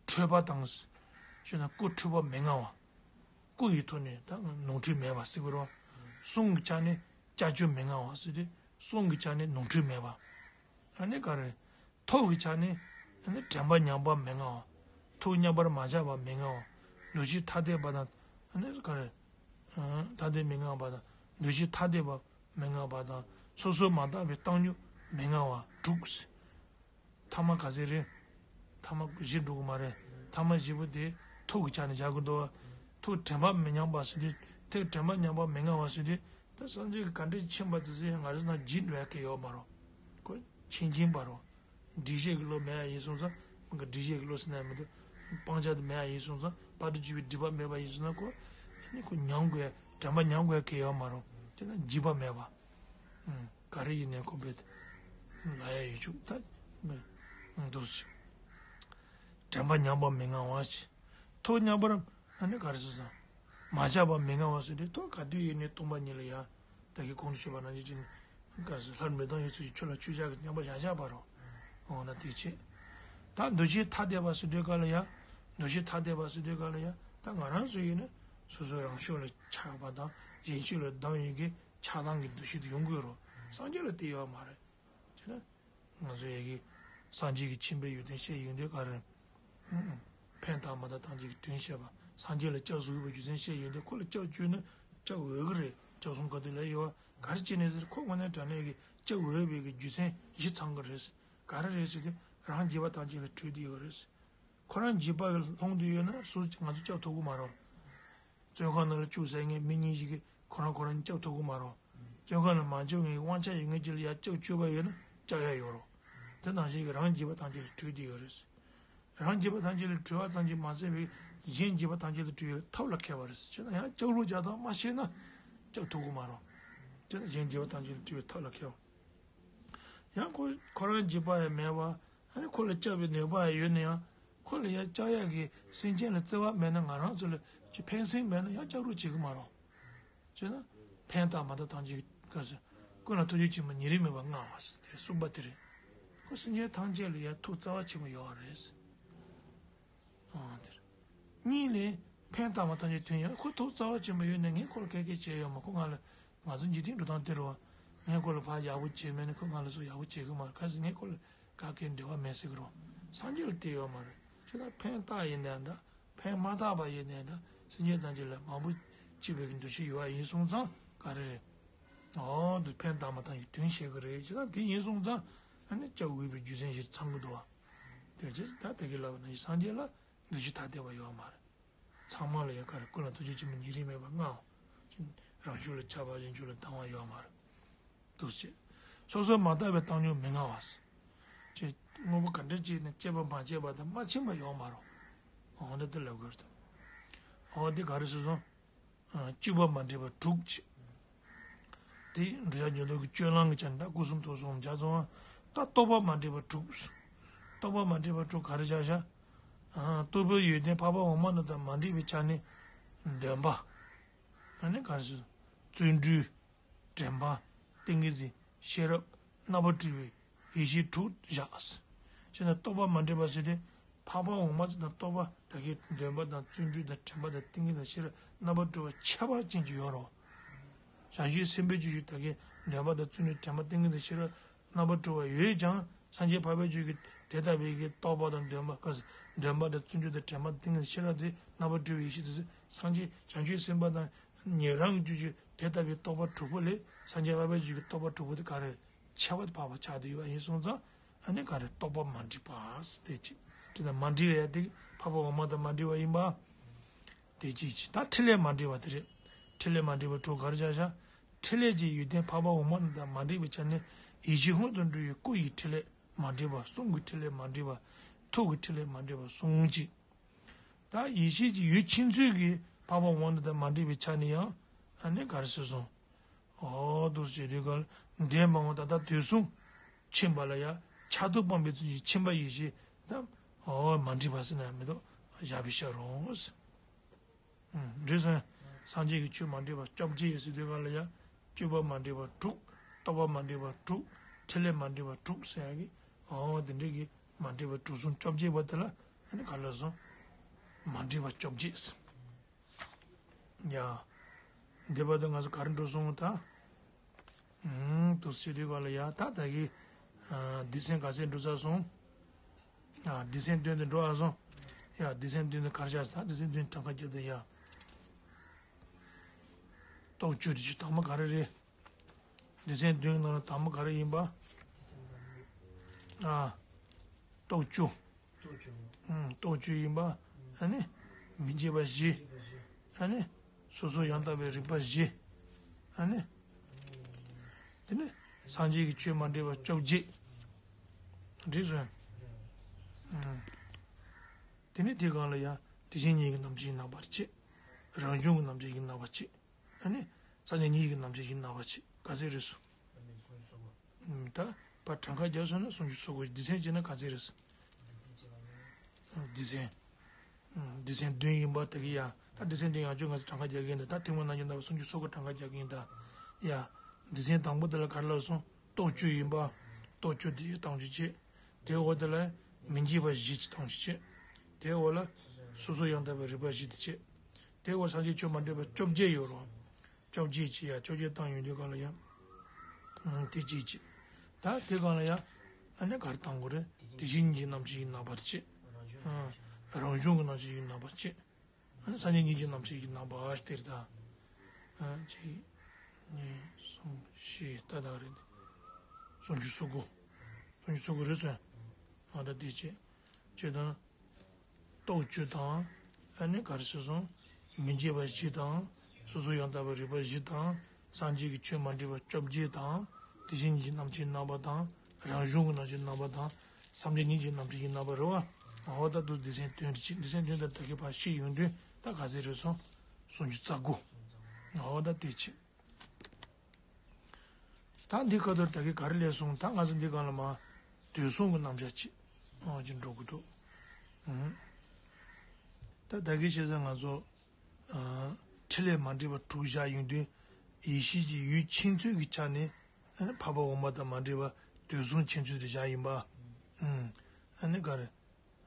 འཁྲུལ་པ་དང་། ཅེ་ན་སྐུ་འཁྲུལ་པ་མི་མངའ་བ། སྐུ་ཡི་ཐོག་ནས་ད་ནོར་འཁྲུལ་མེད་པ་ཟེར་དགོས་རེད་བ། གསུང་གི་ཆ་ནས་ཅ་ཅོ་མི་མངའ་བ་ཟེར་ཏེ་གསུང་གི་ཆ་ནས་ནོར་འཁྲུལ་མེད་པ། ཨ་ནི་ག་རེ། ཐུགས་ཀྱི་ཆ་ནས་ཨ་ནི་དྲན་པ་ཉམས་པ་མི་མངའ་བ། ཐུགས་མཉམ་པར་མ་བཞག་པ་མི་མངའ་བ། འདུ་ཤེས་ཐ་དད་པ་དང་ཨ་ནི་ག་རེ། ཐ་དད་མི་མངའ་བ་དང་། འདུ་བྱེད་ཐ་དད་པ་མི་མངའ་བ་དང་། སོ་སོར་མ་བརྟགས་པའི་བཏང་སྙོམས་མི་མངའ་བ་དྲུག་ཐ་མ་ག་ཚད་རེད། ཐ་མ་བཞི་འགྲོ་གི་མ་རེད། ཐ་མ་བཞི་པོ་དེ་ཐུགས་ཀྱི་ཆ་ནས་བཞག་གི་འདུག་བ། ཐུགས་དྲན་པ་མི་མཉམ་པ་ཟེར་དུས་དེ་དྲན་པ་མཉམ་པ་མི་མངའ་བ་ཟེར་དུས། ད་སངས་རྒྱས་ཀྱི་ག་འདྲས་ཕྱིན་པ་དེ་ཚོ་ཡང་ང་རང་ཚོ་ནང་བརྗེད་འགྲོ་ཡ་གི་ཡོད་མ་རེད། ཁོ་ཕྱིན་ཕྱིན་པ་རེད། སྒྲིབ་བྱེད་ཀྱི་བློ་མེད་ཡ་ཡིན་སོང་ཙང་། མི་དགེ་སྒྲིབ་བྱེད་ཀྱི་བློ་ཟེར་ན་མི་འདུག་སྤང་བྱ་དེ་མེད་ཡ་ཡིན་སོང་ཙང་། བར་དུ་གཅོད་པའི་སྒྲིབ་པ་མེད་པ་ཡིན་སོང་ན་ཁོ། ཨ་ནི་ཁོ་མཉམ་དགོས་ཡ། དྲན་པ་མཉམ་དགོས་ཡ་གི་ཡོད་མ་རེད། དེ་ན་འཇིགས་པ་མེད་པ། ཨུམ། ག་རེ་ཡིན་ནའི་ཁོ་བོས་ལ་ཡ་ཡོད་ཆུག་ད། ཨུམ། འདུག་སེ། དྲན་པ་མཉམ་པ་མི་མངའ་བ་ཞིག་ཐུགས་མཉམ་པར་ཨ་ནི་ག་རེ་ཟེར་སོང་། མ་ཆགས་པ་མི་མངའ་བ་ཟེར་དུས་ཐུགས་ག་དུས་ཡིན་ནའི་སྟོང་པ་ཉིད་ལ་ཡ། ད་གིན་གོང་དུ་ཞུས་པ་ནང་བཞིན་གྱི། ག་རེ་ཟེར། སླར་མི་ལྡང་བའི་ཚུལ་གྱིས་ཆོས་ལ་ཆོས་ཅན་གྱི་མཉམ་པར་བཞག་བཞག་པ་རེད། འོ་ན་དེ་བྱས། ད་འདུ་བྱེད་ཐ་དད་པ་ཟེར་དུས་ག་ལ་ཡ། འདུ་བྱེད་ཐ་དད་པ་ཟེར་དུས་ག་ལ་ཡ། ད་ང་རང་ཚོ་ཡིན་ན་སོ་སོའི་རང་ཤུགས་ལ་ཆགས་པ་དང་གཞན་ཤུགས་ལ་སྡང་ཡོད་ཀྱི་ཆགས་སྡང་གི་འདུ་ཤེས་དེ་ཡོང་གི་ཡོད་རེད། སངས་རྒྱས་ལ་དེ་ཡོད་མ་རེད། བྱས་ན། ང་ཚོ་ཡ་གི་སངས་རྒྱས་ཀྱི་ཆོས་པའི་ཡོན་ཏན་བཤད་ཡོང་དུས་ག་རེ། ཨུམ། ཕན་དང་མ་དག་ཐམས་ཅད་ཀྱི་དོན་བཤད་པ། སངས་རྒྱས་ལ་སྐྱབས་སུ་འོས་པའི་རྒྱུ་མཚན་བཤད་ཡོང་དུས་ཁོ་ལ་སྐྱབས་བཅོལ་ན་སྐྱབས་འོས་ཀྱི་རེད། སྐྱབས་གསུམ་ག་དུས་ལ་ཡོད་པ་ག་རེ་བྱས་ནས་ཟེར། ཁོ་དངོས་གནས་དྲང་གནས་ཀྱི་སྐྱབས་འོས་པའི་གི་རྒྱུ་མཚན་བཞི་ཚང་གི་རེད། ག་རེ་རེད་ཟེར་དུས་རང་རྒྱུད་པ་ཐམས་ཅད་ལ་གྲོལ་བསྡད་ཡོད་རེད། ཁོ་རང་རྒྱུད་པ་གི་ལྷུང་དུ་ཡོད་ན་སུ་ང་ཚོ་སྐྱབས་ཐུབ་ཀྱི་མ་རེད། བཙོན་ཁང་ནང་ལ་བཅུག་ཟེར་མཁན་མི་གཉིས་ཤིག་གིས་ཁོ་རང་ཁོ་རང་སྐྱབས་ཐུབ་ཀྱི་མ་རེད། བཙོན་ཁང་ལ་མ་བཅུག་མཁན་དབང་ཆ་ཡོད་མཁན་ཅིག་ལ་ཡ་སྐྱབས་བཅོལ་བ་ཡོད་ན་སྐྱབས་ཡ་ཡོད་རེད། དེ་ནང་བཞིན་གྱི་རང་རྒྱུད་པ་ཐམས་ཅད་ལ་གྲོལ་བསྡད་ཡོད་རེད། རང་རྒྱུད་པ་ཐམས་ཅད་ལ་གྲོལ་བ་ཙམ་གྱིས་མ་ཟད་པའི་གཞན་རྒྱུད་པ་ཐམས་ཅད་ལ་གྲོལ་བའི་ཐབས་ལ་མཁས་པ་རེད། བྱས་ན་ཡང་སྐྱབས་ལུགས་རྒྱག་སྟངས་མ་ཤེས་ན་སྐྱབས་ཐུབ་ཀྱི་མ་རེད། དེ་ནི་གཞན་རྒྱུད་པ་ཐམས་ཅད་ལ་གྲོལ་བའི་ཐབས་ལ་མཁས་པ། ཡང་ཁོ་ཁོ་རང་རྒྱུད་པ་ཡང་མེད་པ། ཨ་ནི་ཁོ་ལ་སྐྱབས་པའི་ནུས་པ་ཡང་ཡོད་ན་ཡང་། ཁོ་ལ་ཡང་སྐྱབས་ཡག་གི་སེམས་ཅན་ལ་བརྩེ་བ་མེད་ན། ང་རང་ཚོ་ལ་ཅི་ཕན་སེམས་མེད་ན་ཡང་སྐྱབས་རོགས་བྱེད་ཀྱི་མ་རེད། བྱས་ན། ཕན་དང་མ་དག་ཐམས་ཅད་ཀྱི་སྐབས་སུ། ཀུན་ལ་ཐུགས་རྗེ་ཆེན་པོ་ཉེ་རིང་མེད་པར་མངའ་བ་ཟེར་དེ་གསུངས་པ་དེ་རེད། ཁོ་སེམས་ཅན་ཐམས་ཅད་ལ་ཡང་ཐུགས་བརྩེ་བ་ཆེན་པོ་ཡོད་རེད། ཨང་། དེར། གཉིས་ནས་ཕན་བཏགས་མ་བཏང་རྒྱུ་དོན་ཡང་ཁོ་ཐུགས་རྩ་བ་ཆེན་པོ་ཡོད་ནས་ངས་ཁོ་ལ་ག་གེ་བྱས་ཡོད་མ། ཁོ་ང་ལ་ང་ཚོ་འཇིག་རྟེན་འགྲོ་སྟངས་དེ་རུ་བ། ངས་ཁོ་ལ་ཕར་ཡག་པོ་བྱས་མེད་ན་ཁོ་ང་ལ་སུ་ཡག་པོ་བྱེད་གི་མ་རེད། གལ་སྲིད་ངས་ཁོ་ལ་ག་གེ་འབྲེལ་བ་མེད་ཟེར་གི་རུ་བ། སངས་རྒྱས་ལ་དེ་ཡོད་མ་རེད། ཁྱོད་ལ་ཕན་བཏགས་ཡིན་ནའི་འདྲ། ཕན་མ་བཏགས་པ་ཡིན་ནའི་འདྲ། སེམས་ཅན་ཐམས་ཅད་ལ་མང་པོ་སྐྱིད་པའི་འདུ་ཤེས་ཡོད་པ་ཡིན་སོང་ཙང་ག་རེ་རེད། འོ་འདི་ཕན་བཏགས་མ་བཏང་རྒྱུ་དོན་བཤད་གི་རེད། ཁྱོད་ལ་དེ་ཡིན་སོང་ཙང་ཨ་ནི་སྐྱབས་འོས་པའི་རྒྱུ་མཚན་ཞིག་ཚང་གི་འདུག་བ། དེར་ཅི་ད་དེ་གི་ལབ་ན་སངས་རྒྱས་ལ་འདུ་བྱེད་ཐ་དད་པ་ཡོད་མ་རེད། ཚང་མ་ལ་ཡང་ག་རེ་ཀུན་ལ་ཐུགས་རྗེ་ཆེན་པོ་ཉེ་རིང་མེད་པར་མངའ། རང་ཤུགས་ལ་ཆགས་པ་གཞན་ཤུགས་ལ་སྡང་བ་ཡོད་མ་རེད། འདུ་བྱེད། སོ་སོར་མ་བརྟགས་པའི་བཏང་སྙོམས་མི་མངའ་བ། ཅེས་དངོས་པོ་ག་འདྲ་ཅིག་ནི་དཔྱད་པ་མ་བྱས་པ་དང་མ་ཕྱིན་པ་ཡོད་མ་རེད། འོ་འདི་ལྟར་ལབ་དགོས་རེད། འོ་འདི་ག་རེ་ཟེར་སོང་། སྤྱོད་པ་མ་འདྲེས་པ་དྲུག་ཅེས། དེ་འགྲོ་བྱ་ཉོན་མོངས་ཀྱི་སྤྱོད་ལམ་གྱི་ཆ་ནས་ད་སྐུ་གསུམ་ཐུགས་གསུམ་བྱ་ཚང་བ། ད་རྟོག་པ་མ་འདྲེས་པ་དྲུག་རྟོག་པ་མ་འདྲེས་པ་དྲུག་ག་རེ་བྱ་བྱ། རྟོག་པའི་ཡོན་ཏན་འཕགས་པ་འོག་མ་རྣམས་དང་མ་འདྲེས་པའི་ཆ་ནས་འདོན་པ། ཨ་ནི་ག་རེ་ཟེར། བརྩོན་འགྲུས། དྲན་པ། ཏིང་ངེ་འཛིན། ཤེས་རབ། རྣམ་པར་གྲོལ་བའི་ཡེ་ཤེས་དྲུག་བཞག་བྱས་ན་རྟོག་པ་མ་འདྲེས་པ་ཟེར་ཏེ། འཕགས་པ་འོག་མ་དང་རྟོག་པ་ད་གིན་འདོན་པ་དང་བརྩོན་འགྲུས་དང་དྲན་པ་དང་ཏིང་ངེ་འཛིན་ཤེས་རབ་རྣམ་པར་གྲོལ་བ་ཁྱད་པར་ཅན་གྱི་ཡོད་རེད། བྱང་ཆུབ་སེམས་དཔའི་རྒྱུད་ཀྱི་ད་གིན་འདོན་པ་དང་བརྩོན་འགྲུས་དྲན་པ་ཏིང་ངེ་འཛིན་ཤེས་རབ་རྣམ་པར་གྲོལ་བ་ཡོད་ཀྱང་སངས་རྒྱས་འཕགས་པའི་རྒྱུད་ཀྱི་དེ་ལྟ་བུའི་གི་རྟོག་པ་དང་འདོན་པ་ག་འདོན་པ་དང་བརྩོན་འགྲུས་དང་དྲན་པ་ཏིང་ངེ་འཛིན་ཤེས་རབ་དེ་རྣམ་པར་གྲོལ་བའི་ཡེ་ཤེས་དེ་ཚོ་སངས་རྒྱས་བྱང་ཆུབ་སེམས་དཔའ་དང་ཉན་རང་གི་རྒྱུད་ཀྱི་དེ་ལྟ་བུའི་རྟོག་པ་དྲུག་པོ་ལས་སངས་རྒྱས་འཕགས་པའི་རྒྱུད་ཀྱི་རྟོག་པ་དྲུག་པོ་དེ་ག་རེ། ཁྱད་པར་དུ་འཕགས་པ་ཆགས་བསྡད་ཡོད་པ་ཡིན་སོང་ཙང་ཨ་ནི་ག་རེ་རྟོག་པ་མ་འདྲེས་པ་ཟེར་དེ་ཅི། དེ་དང་མ་འདྲེས་པ་ཡ་དེ་འཕགས་པ་འོག་མ་དང་མ་འདྲེས་པ་ཡིན་པ། དེ་ཅི་ཅི་ད་ཕྲིན་ལས་མ་འདྲེས་པ་དེ་རེད། ཕྲིན་ལས་མ་འདྲེས་པ་དྲུག་ག་རེ་བྱ་བྱ། ཕྲིན་ལས་ཀྱི་ཡོན་ཏན་འཕགས་པ་འོག་མ་རྣམས་དང་མ་འདྲེས་པའི་ཆ་ནས་ཡིད་བྱེད་སྔོན་དུ་འགྲོ་བའི་སྐུ་ཡི་ཕྲིན་ལས་མ་འདྲེས་པ། གསུང་གི་ཕྲིན་ལས་མ་འདྲེས་པ། ཐུགས་ཀྱི་ཕྲིན་ལས་མ་འདྲེས་པ་གསུམ་གཅིག་ད་ཡེ་ཤེས་ཀྱི་ཡུལ་ཕྱིན་ཚུལ་གྱི་འཕགས་པ་འོག་མ་དང་མ་འདྲེས་པའི་ཆ་ནས་ཡང་ཨ་ནི་ག་རེ་ཟེར་སོང་། འོ་འདུག་ཟེར་དུས་ག་ལ་འདས་མ་འོངས་ད་ལྟ་དུས་གསུམ་ཕྱིན་པ་ལ་ཡང་ཆགས་སྡང་སྤངས་པའི་ཚུལ་གྱིས་ཕྱིན་པ་ཡེ་ཤེས་དང་འོ་མ་འདྲེས་པ་ཟེར་ན་མི་འདུག་བཞག་པའི་ཕྱིར་རོ། འདྲེས་སོང་། སངས་རྒྱས་ཀྱི་ཆོས་མ་འདྲེས་པ་བཅོ་བརྒྱད་ཟེར་དུས་ག་ལ་ཡང་སྤྱོད་པ་མ་འདྲེས་པ་དྲུག་རྟོག་པ་མ་འདྲེས་པ་དྲུག་ཕྲིན་ལས་མ་འདྲེས་པ་དྲུག་ཟེར་ཡ་གི་འོ་དེ་འདྲས་ཀྱི་མ་འདྲེས་པ་དྲུག་གསུམ་བཅོ་བརྒྱད་པ་དེ་ལ་ཨ་ནི་ག་ལ་སོང་། མ་འདྲེས་པ་བཅོ་བརྒྱད་ཟེར། ཡ། འདི་བར་དུ་ང་ཚོ་ག་རེ་འགྲོ་སོང་ད། ཨུམ། དུ་སི་དུས་ག་ལ་ཡ་ད་ད་གི། སྡེ་ཚན་ག་ཚད་འགྲོ་ཚར་སོང་། ཡ། སྡེ་ཚན་བདུན་དུ་འགྲོ་ཨ་སོང་། ཡ། སྡེ་ཚན་བདུན་དུ་གར་བཞག་ད་སྡེ་ཚན་བདུན་གྲངས་ཀ་བརྒྱབ་དུ་ཡ། རྟོག་བཅུ་དེ་ཅི་དང་པོ་ག་རེ་རེད། སྡེ་ཚན་བདུན་ནང་ལ་དང་པོ་ག་རེ་ཡིན་པ། ཨ། རྟོག་བཅུ། ཨུམ། རྟོག་བཅུ་ཡིན་པ། ཨ་ནི། མི་འཇིགས་པ་བཞི། ཨ་ནི། སོ་སོ་ཡང་དག་པའི་རིག་པ་བཞི། ཨ་ནི། དེ་ནི། སངས་རྒྱས་ཀྱི་ཆོས་མ་འདྲེས་པ་བཅོ་བརྒྱད། འགྲིག་སོང་། ཨུམ། དེ་ནི་དེའི་སྒང་ལ་ཡང་དེ་བཞིན་ཉིད་ཀྱི་རྣམ་བཅད་ཡིན་ན་བར་བྱེད། རང་བྱུང་གི་རྣམ་བཅད་ཡིན་ན་བར་བྱེད། ཨ་ནི། སངས་རྒྱས་ཉིད་ཀྱི་རྣམ་བཅད་ཡིན་ན་བར་བྱེད། ག་ཚད་རེད་སོ། ད་བར་གྲངས་ཀ་རྒྱག་སོང་ན་སུམ་ཅུ་སོ་དགུ། སྡེ་ཚན་བྱས་ན་ག་ཚད་རེད་སོ། སྡེ་ཚན། སྡེ་ཚན་བདུན་ཡིན་པ་དེ་གི་ཡ། ད་སྡེ་ཚན་བདུན་ཡང་བསྐྱར་ང་ཚོ་གྲངས་ཀ་རྒྱག་གི་ཡིན་ད། ད་ཐེངས་མ་ནང་བཞིན་ད་སུམ་ཅུ་སོ་དགུ་གྲངས་ཀ་རྒྱག་གི་ཡིན་ད། ཡ། སྡེ་ཚན་དང་པོ་དེ་ལ་ག་རེ་ལབ་སོང་། རྟོག་བཅུ་ཡིན་པ། རྟོག་བཅུ་དེ་ཡི་དང་བཅུ་བྱས། དེའི་འོག་དེ་ལ་མི་འཇིགས་པ་བཞི་ཅིག་དང་བཅུ་བྱས། དེའི་འོག་ལ་སོ་སོ་ཡང་དག་པའི་རིག་པ་བཞི་དེ་བྱས། དེའི་འོག་སངས་རྒྱས་ཆོས་མ་འདྲེས་པ་བཅོ་བརྒྱད་ཡོད་རོ། བཅོ་བརྒྱད་ཅིག་ཡ། བཅོ་བརྒྱད་བཏང་ཡོང་དུས་སྒང་ལ་ཡ། ཨང་། དེ་གཅིག་ཅིག་ད་དེ་སྒང་ལ་ཡ། ཨ་ནི་ག་རེ་བཏང་དགོས་རེད། དེ་བཞིན་ཉིད་ཀྱི་རྣམ་བཅད་ཡིན་ན་བར་བྱེད། ཨང་། རང་བྱུང་གི་རྣམ་བཅད་ཡིན་ན་བར་བྱེད། སངས་རྒྱས་ཉིད་ཀྱི་རྣམ་བཅད་ཀྱི་རྣམ་པ་སྟེར་དང་། གཅིག་གཉིས། གསུམ། བཞི། ད་དག་རེད། སུམ་ཅུ་སོ་དགུ། སུམ་ཅུ་སོ་དགུ་རེད་སོང་། ཨ། ད་དེ་བྱས། བྱས་དང་། རྟོག་བཅུ་དང་། ཨ་ནི་ག་རེ་ཟེར་སོང་། མི་འཇིགས་པ་བཞི་དང་། སོ་སོ་ཡང་དག་པའི་རིག་པ་བཞི་དང་། སངས་རྒྱས་ཀྱི་ཆོས་མ་འདྲེས་པ་བཅོ་བརྒྱད་དང་། དེ་བཞིན་གྱི་རྣམ་བཅད་རྣམ་པ་དང་། རང་བྱུང་གི་རྣམ་བཅད་རྣམ་པ་དང་། སངས་རྒྱས་ཉིད་ཀྱི་རྣམ་བཅད་ཀྱི་རྣམ་པ་རེད་བ། འོ་ད་དུ་སྡེ་ཚན་བདུན་རེ་ཆེ། སྡེ་ཚན་བདུན་དང་ད་གི་ཕར་ཤེས་ཡོང་དུས་ད་ག་ཚད་རེད་སོང་། སུམ་ཅུ་རྩ་དགུ། འོ་ད་དེ་ཆེ། ད་འདི་ཁ་ཐོར་ད་གི་ག་རེ་ལས་སོང་། ད་ང་ཚོ་འདི་སྒང་ལ་མ། དུས་གསུམ་གྱི་རྣམ་གཞག་ཅིག་ཨང་ཅིག་འགྲོ་གི་འདུག་ཨང་། ད་ད་གི་བྱས་ཙང་ང་ཚོ། ཨ། ཕྲིན་ལས་མ་འདྲེས་པ་དྲུག་བཞག་ཡོང་དུས། ཡེ་ཤེས་ཀྱི་ཡུལ་ཕྱིན་ཚུལ་གྱི་ཆ་ནས། ཨ་ནི་འཕགས་པ་འོག་མ་དང་མ་འདྲེས་པ་དུས་གསུམ་ཕྱིན་ཚུལ་དེ་བཞག་ཡིན་པ། ཨང་། ཨ་ནི་ག་རེ།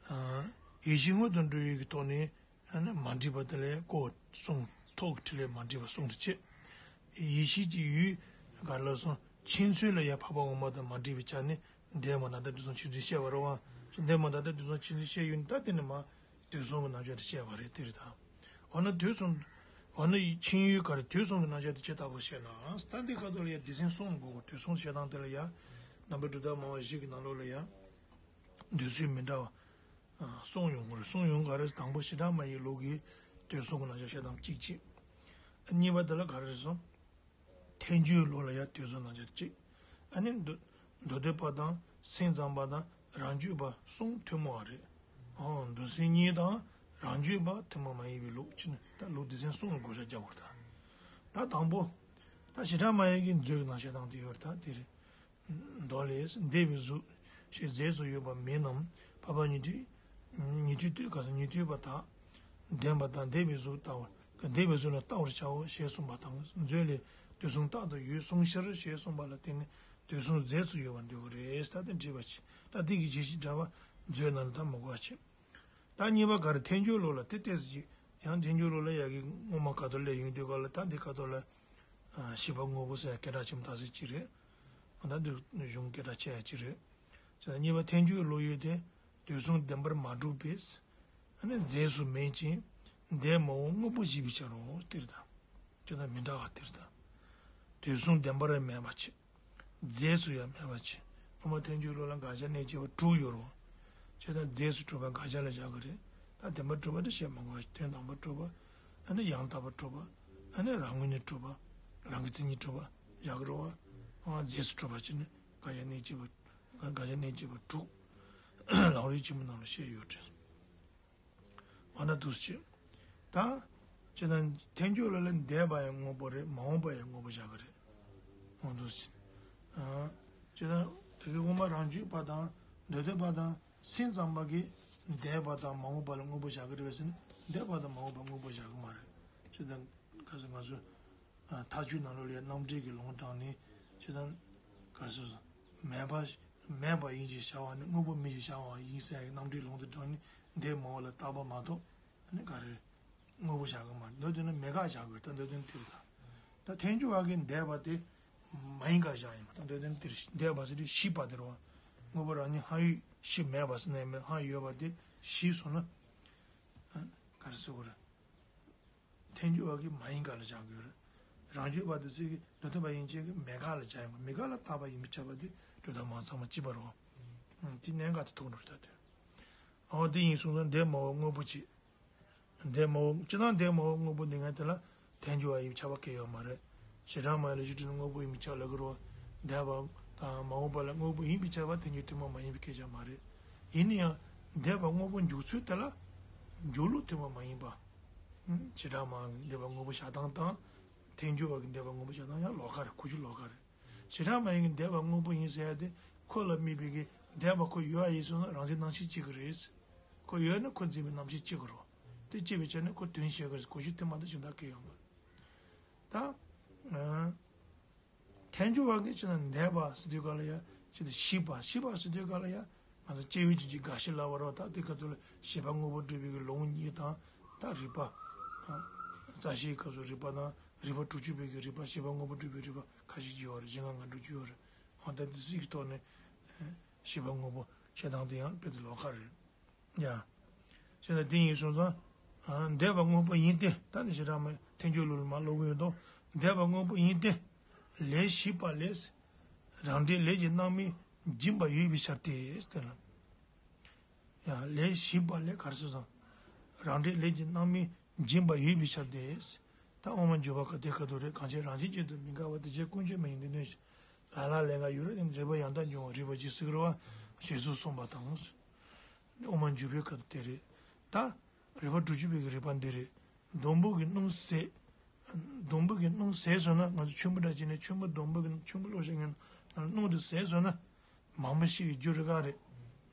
ཨ། ཡེ་ཤེས་དངོས་དང་འདྲ་བའི་གི་ཐོག་ནས། ཨ་ནི་མ་འདྲེས་པ་དེ་ལ་སྐོར་གསུམ། ཐོག་གི་ཕྲིན་ལས་མ་འདྲེས་པ་གསུམ་དུ་བྱས། ཡེ་ཤེས་ཀྱི་ཡུལ་ག་རེ་ལབ་སོང་། ཕྱིན་ཚུལ་ལ་ཡང་འཕགས་པ་འོག་མ་དང་མ་འདྲེས་པའི་ཆ་ནས་འདས་མ་ད་ལྟ་དུས་གསུམ་ཕྱིན་ཚུལ་བཤད་པ་རེད་བ། འདས་མ་ད་ལྟ་དུས་གསུམ་ཕྱིན་ཚུལ་བཤད་ཡོད་ན་ད་དེ་ནི་མ་དུས་གསུམ་གྱི་རྣམ་གཞག་དེ་བཤད་པ་རེད། དེ་རེད་ད། འོ་ན་དུས་གསུམ། འོ་ན་ཕྱིན་ཡུལ་ག་རེ་དུས་གསུམ་གྱི་རྣམ་གཞག་དེ་ཇི་ལྟ་བུ་བཤད་ན། ད་འདི་ཁ་ཐོག་ལ་ཡང་སྡེ་ཚན་གསུམ་དགོས་གོ། དུས་གསུམ་བཤད་སྟངས་དེ་ལ་ཡང་། རྣམ་པར་གྲོལ་སྡེ་མང་བ་བཞི་གི་ནང་ལོགས་ལ་ཡང་། འདོད་ཚུལ་མི་འདྲ་བ། གསུངས་ཡོང་གི་རེད། གསུངས་ཡོང་ག་རེ། དང་པོ་བྱེ་བྲག་སྨྲ་བའི་ལུགས་ཀྱི་དུས་གསུམ་གྱི་རྣམ་གཞག་བཤད་སྟངས་གཅིག་བྱས། གཉིས་པ་དེ་ལ་ག་རེ་རེད་སོང་། ཐལ་འགྱུར་ལུགས་ལ་ཡང་དུས་གསུམ་རྣམ་གཞག་གཅིག་ཨ་ནི་མདོ་མདོ་སྡེ་པ་དང་སེམས་ཙམ་པ་དང་རང་རྒྱུད་པ་གསུམ་ཐུན་མོང་བ་རེད། ཨོ། མདོ་སེམས་གཉིས་དང་རང་རྒྱུད་པ་ཐུན་མོང་མ་ཡིན་པའི་ལུགས་བྱས་ནས་ད་ལུགས་སྡེ་ཚན་གསུམ་ལ་བགོ་བཤའ་རྒྱག་དགོས་རེད་ད། ད་དང་པོ། ད་བྱེ་བྲག་སྨྲ་བའི་གི་མཛོད་ཀྱི་རྣམ་གཞག་སྟངས་དེ་ཡོད་རེད་ད། དེ་རེད། མདོ་ལས། འདས་པའི་གཟུགས་ཞེས་རྫས་སུ་ཡོད་པ་མིན་ནམ། འཕགས་པ་ཉན་ཐོས། ཉན་ཐོས་ལྟོས་ག་ས། ཉན་ཐོས་པ་དག་བདེན་པ་དང་འདས་པའི་གཟུགས་ལྟ་བུ། འདས་པའི་གཟུགས་ལ་ལྟ་བར་བྱའོ་ཞེས་གསུངས་པ་དང་། མཛོད་ལས་དུས་གསུམ་རྟག་ཏུ་ཡུལ་གསུངས་ཕྱིར་ཞེས་གསུངས་པ་ལ་བརྟེན་ནས་དུས་གསུམ་རྫས་སུ་ཡོད་པར་འདོད་ཀྱི་རེད། ད་དེ་འགྲིག་པ་བྱེད། ད་དེ་གི་རྗེས་ཤིག་འདྲ་བ་མཛོད་ནང་ལ་ད་མི་དགོས་པ་བྱེད། ད་གཉིས་པ་ག་རེ། ཐལ་འགྱུར་ལུགས་ལ་དེ་ཏོག་ཙམ་ཅིག་ཡང་ཐལ་འགྱུར་ལུགས་ལ་ཡ་གི་སྔོན་མ་ཁ་ཐོག་ལས་ཡོང་དུས་སྐབས་ལ་ད་འདི་ཁ་ཐོག་ལ། ཨ། ཤེས་པ་དངོས་པོ་ཟེར་སྐད་གྲགས་ཆེན་པོ་ད་ཟེར་གྱི་རེད། ད་འདི་གཞུང་སྐད་གྲགས་ཆེ་ཡ་གཅིག་རེད། བྱས་ཙང་གཉིས་པ་ཐལ་འགྱུར་ལུགས་ཡོད་དེ། དུས་གསུམ་བདེན་པར་མ་གྲུབ་པས། ཨ་ནི་རྫས་སུ་མེད་ཅིང་འདས་མ་འོངས་དངོས་པོ་བཞི་པའི་ཕྱིར་རོ། དེ་རེད་ད། ཁྱོད་ད་མི་འདྲ་བ་དེ་རེད་ད། དུས་གསུམ་བདེན་པར་མེད་པ་ཆེ། རྫས་སུ་ཡང་མེད་པ་ཆེ། སྔོན་མ་ཐལ་འགྱུར་ལུགས་ལ་དགག་བྱ་གནས་བཅས་པ་དྲུག་ཡོད་རོ། ཁྱོད་ད་རྫས་སུ་གྲུབ་པ་དགག་བྱ་ལ་བཞག་གི་རེད། ད་བདེན་པར་གྲུབ་པ་དེ་བཤད་མ་དགོས་པ། དོན་དམ་པར་གྲུབ་པ། ཨ་ནི་ཡང་དག་པར་གྲུབ་པ། ཨ་ནི་རང་ངོས་ནས་གྲུབ་པ། རང་གི་མཚན་ཉིད་གྲུབ་པ་བཞག་གི་རེད་བ། ཨ། རྫས་སུ་གྲུབ་པ་བྱས་ནས་དགག་བྱ་གནས་བཅས་པ། དགག་བྱ་གནས་བཅས་པ་དྲུག་ལམ་རིམ་ཆེན་མོ་ནང་ལ་བཤད་ཡོད་རེད། འོ་ན་འདུག་སེ་བྱས། ད། ཅེ་ན། ཐལ་འགྱུར་ལུགས་ལ་འདས་པ་ཡང་དངོས་པོ་རེད། མ་འོངས་པ་ཡང་དངོས་པོ་བཞག་གི་རེད། འོ་འདུག་སེ། ཨ། ཅེ་ན། དེ་གི་དབུ་མ་རང་རྒྱུད་པ་དང་མདོ་སྡེ་པ་དང་སེམས་ཙམ་པ་གིས་འདས་པ་དང་མ་འོངས་པ་ལ་དངོས་པོ་བཞག་གི་རེད་པས་ཟེར་ན། འདས་པ་དང་མ་འོངས་པ་དངོས་པོ་བཞག་གི་མ་རེད། ཅེ་ན། ག་ཟེར་ང་ཚོ། ཨ། མཐའ་དཔྱོད་ནང་ལོགས་ལ་རྣམ་འགྲེལ་གྱི་ལུང་དྲངས་ནས་ཅེ་ན། ག་ཟེར། མེད་པ། མེད་པ་ཡིན་ཞེས་བྱ་བ་ནི་དངོས་པོ་མིན་ཞེས་བྱ་བ་ཡིན་ཟེར་ཡག་གི་རྣམ་འགྲེལ་ལུང་དུ་དྲངས་ནས་འདས་མ་འོངས་ལ་བརྟག་པ་མ་གཏོགས་ཨ་ནི་ག་རེ། དངོས་པོ་བཞག་གི་མ་རེད། མདོ་དོན་ནི་མེད་དགག་བཞག་གི་རེད། ད་མདོ་དོན་དེ་རེད་ད། ད་ཐལ་འགྱུར་བ་གིས་འདས་པ་དེ་མ་ཡིན་དགག་བཞག་ཡིན་པ། ད་མདོ་དོན་དེ་རེད། འདས་པ་ཟེར་དུས་ཤེས་པ་དེ་རེད་བ། དངོས་པོ་རང་ཉིད་སྔར་ཡོད་ཤེས་མེད་པ་ཟེར་ན་ཡང་མེད། སྔར་ཡོད་པ་དེ་ཤེས་སོང་ན། ཨ། ག་རེ་ཟེར་དགོས་རེད། ཐལ་འགྱུར་བ་གིས་མ་ཡིན་དགག་ལ་བཞག་གི་ཡོད་རེད། རང་རྒྱུད་པ་དེ་ཚོ་གི་མདོ་སྡེ་པ་ཡན་ཆད་ཀྱི་མེད་དགག་ལ་བྱ་ཡིན་པ། མེད་དགག་ལ་བརྟག་པ་ཡིན་པས་ཁྱབ་པ་དེ་གྲུབ་མཐའ་མང་ཚང་མ་གཅིག་པ་རེད་བ། ཨུམ། དེ་གནད་འགག་དེ་མཐོང་འགྲོ་ད་དེ། འོ་དེ་ཡིན་སོང་ཙང་འདས་མ་འོངས་དངོས་པོ་གཅིག་འདས་མ་འོངས་སྤྱིར་བཏང་འདས་མ་འོངས་དངོས་པོ་འདི་ངན་དེ་ལ་ཐལ་འགྱུར་བ་ཡིན་པས་ཁྱབ་པ་གང་ཡང་ཡོད་མ་རེད། བྱེ་བྲག་སྨྲ་བའི་ལས་རྒྱུ་འབྲས་ནི་དངོས་པོ་ཡིན་པས་ཁྱབ་ལབ་ཀྱི་རེད་བ། འདས་པ་དང་མ་འོངས་པ་ལ་དངོས་པོ་ཡིན་པས་ཁྱབ་པ་ཐལ་འགྱུར་ཐུན་མོང་མ་ཡིན་པའི་སྐད་ཆ་མ་རེད། ཡིན་ན་ཡང་འདས་པ་དངོས་པོ་འཇུག་ཚུལ་དེ་ལ་འཇུག་ལུགས་ཐུན་མོང་མ་ཡིན་པ། ཨུམ། བྱེ་བྲག་སྨྲ་བའི་འདས་པ་དངོས་པོ་བཞག་སྟངས་དང་། ཐལ་འགྱུར་བ་གི་འདས་པ་དངོས་པོ་བཞག་སྟངས་ཡང་ལོགས་ཀ་རེད། གོ་རྒྱུ་ལོགས་ཀ་རེད། བྱེ་བྲག་སྨྲ་བ་ཡིན་གྱི་འདས་པ་དངོས་པོ་ཡིན་ཟེར་ཡ་དེ་ཁོ་ལ་དམིགས་པའི་གི་འདས་པ་ཁོ་ཡོད་ཡིན་སོང་ན་རང་བཞིན་སྣང་མཆེད་གཅིག་གི་རེད། ཁོ་ཡོད་ན་ཁོ་འཛིན་པའི་རྣམ་ཤེས་གཅིག་གི་རོ། དེ་གཅིག་པའི་ཆ་ནས་ཁོ་དོན་བྱེད་གི་རེད། གོ་རྒྱུ་དེ་མ་གཏོགས་གཞན་དག་གང་ཡང་མ་རེད། ད། ཨ། ཐལ་འགྱུར་བ་གི་ཆ་ནས་འདས་པ་ཟེར་དུས་ག་ལ་ཡ་ཆེད་དུ་ཤེས་པ། ཤེས་པ་ཟེར་དུས་ག་ལ་ཡ་ང་ཚོ་སྐྱེ་བའི་རྒྱུ་གཅིག་འགའ་ཞིག་ལབ་པ་རོ། ད་དེ་ག་དུས་ལ་ཤེས་པ་དངོས་པོ་སྒྲུབ་པའི་གི་ལུང་གཉིས་དང་། ད་རིགས་པ། རྩ་ཤེའི་སྐབས་སུ་རིགས་པ་དང་རིགས་པ་དྲུག་ཅུ་པའི་གི་རིགས་པ། ཤེས་པ་དངོས་པོ་སྒྲུབ་པའི་རིགས་པ་ཁ་ཤས་ཅིག་ཡོད་རེད། བཞི་ལྔ་ལྔ་དྲུག་ཅུ་ཡོད་རེད། འོ་ད་དེ་ཚིག་གི་ཐོག་ནས་ཤེས་པ་དངོས་པོ་བཤད་སྟངས་དེ་ཡང་དཔེ་དེ་ལོགས་ཀ་རེད། ཡ། བྱས་ན་དེ་ཡིན་སོང་ཙང་། ཨ། འདས་པ་དངོས་པོ་ཡིན་ཏེ། ད་ནི་བྱེ་བྲག་སྨྲ་ཐལ་འགྱུར་ལུགས་ལ་མ་ཀློག་གི་ཡོད་དོ། འདས་པ་དངོས་པོ་ཡིན་ཏེ། ལས་ཞིག་པ་ལས། རང་འབྲས་ལས་ཀྱི་སྣང་མེད་འབྱིན་པ་ཡོད་པའི་ཕྱིར་ཏེ། ཟེར་ལ། ཡང་ལས་ཞིག་པ་ལས་ག་རེ་ཟེར་སོང་། རང་འབྲས་ལས་ཀྱི་སྣང་མེད་འབྱིན་པ་ཡོད་པའི་ཕྱིར་ཏེ། ད་དབུ་མ་འཇུག་པ་ག་དེ་ག་དུས་རེད། གང་ཕྱིར་རང་བཞིན་གྱིས་དུ་མི་འགག་པ། དེ་ཕྱིར་ཀུན་འབྱུང་མ་ཡིན་ཏེ་ནོ། ལ་ལ་ལས་འགའ་ཡོད་རེད། རིགས་པ་ཡང་དག་འབྱུང་བ་རིགས་པ་ཇི་སྲིད་རེད་བ། ཞེས་སོགས་གསུངས་པ་དང་། དབུ་མ་འཇུག་པའི་སྐབས་དེ་རེད། ད་རིགས་པ་དྲུག་ཅུ་པའི་གི་རིགས་པ་འདི་རེད། སྡོང་པོ་གི་སྣུམ་ཟད། སྡོང་པོ་གི་སྣུམ་ཟད་སོང་ན། ང་ཚོ་ཆུ་མིག་འདྲ་བྱས་ནས་ཆུ་མིག་སྡོང་པོ་གི་ཆུ་མིག་གློག་ཤེད་ངན་སྣུམ་དེ་ཟད་སོང་ན། མ་མོ་ཤི་བའི་རྒྱུ་རེད་ག་རེད།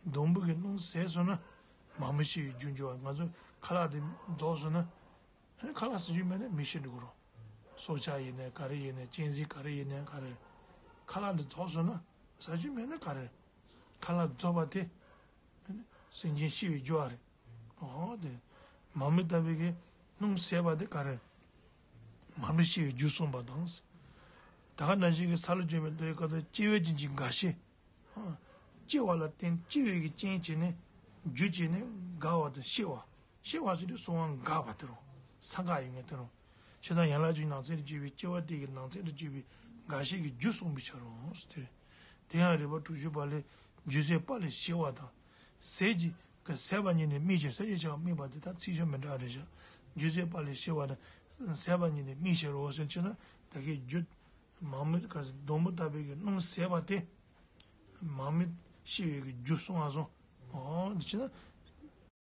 སྡོང་པོ་གི་སྣུམ་ཟད་སོང་ན། མ་མོ་ཤི་བའི་རྒྱུ་འགྱུར་བ། ང་ཚོ་ཁ་ལག་དེ་རྫོགས་སོང་ན། ཨ་ནི་ཁ་ལག་ཟ་རྒྱུ་མེད་ན་མི་ཤི་འགྲོ་གི་རེད། སྲོག་ཆགས་ཡིན་ནའི་ག་རེ་ཡིན་ནའི། གཅན་གཟན་ག་རེ་ཡིན་ནའི་ག་རེ་རེད། ཁ་ལག་འདི་རྫོགས་སོང་ན་ཟ་རྒྱུ་མེད་ན་ག་རེ་རེད། ཁ་ལག་རྫོགས་པ་དེ་ཨ་ནི་སེམས་ཅན་ཤི་བའི་རྒྱུ་བ་རེད། འོ་དེ། མ་མོ་ལྟ་བུའི་གི་སྣུམ་ཟད་པ་དེ་ག་རེ་རེད། མ་མོ་ཤི་བའི་རྒྱུ་གསུངས་པ་དང་། ད་ག་ནང་བཞིན་གྱི་སཱ་ལུ་ཅན་མའི་མདོ་ཡི་སྐབས་དུ་སྐྱེ་བའི་རྐྱེན་གྱིས་འགའ་ཤས། སྐྱེ་བ་ལ་བརྟེན། སྐྱེ་བའི་གི་རྐྱེན་བྱས་ནས་རྒྱུ་བྱས་ནས་འགག་པ་དང་ཤི་བ། ཤི་བ་ཟེར་དུས་གསོ་བ་འགག་པ་དེ་རེད། ས་འགག་ཡོད་མཁན་དེ་རེད། ཞེ་སྡང་ཡན་ལག་བཅུ་ནང་ཚན་དུ་གྱུར་པའི། སྐྱེ་བ་དེ་གི་ནང་ཚན་དུ་གྱུར་པའི་འགའ་ཤས་ཀྱི་རྒྱུ་གསུངས་པའི་ཕྱིར་རོ་ཟེར་དེ་རེད། དེ་ཡང་རིགས་པ་དྲུག་ཅུ་པ་ལས། རྒྱུ་ཟད་པ་ལས་ཤི་བ་དང་། ཟད་ཀྱི་ཟད་པ་ཉིད་ནི་དམིགས་ཕྱིར། ཟད་ཀྱི་ཆ་དམིགས་པ་དེ་དང་ཚིག་ཤོ་མི་འདྲ་རེད་ཤག་རྒྱུ་ཟད་པ་ལས་ཤི་བ་དང་ཟད་པ་ཉིད་ནི་དམིགས་ཕྱིར་རོ་ཟེར་ཕྱིར་ན། ད་གི་རྒྱུ། མ་མོ་ག་སྡོང་པོ་ལྟ་བུའི་གི་སྣུམ་ཟད་པ་དེ། མ་མོ་ཤི་བའི་གི་རྒྱུ་གསུངས་པ་སོང་། འོ་འདི་ཕྱིར་ན་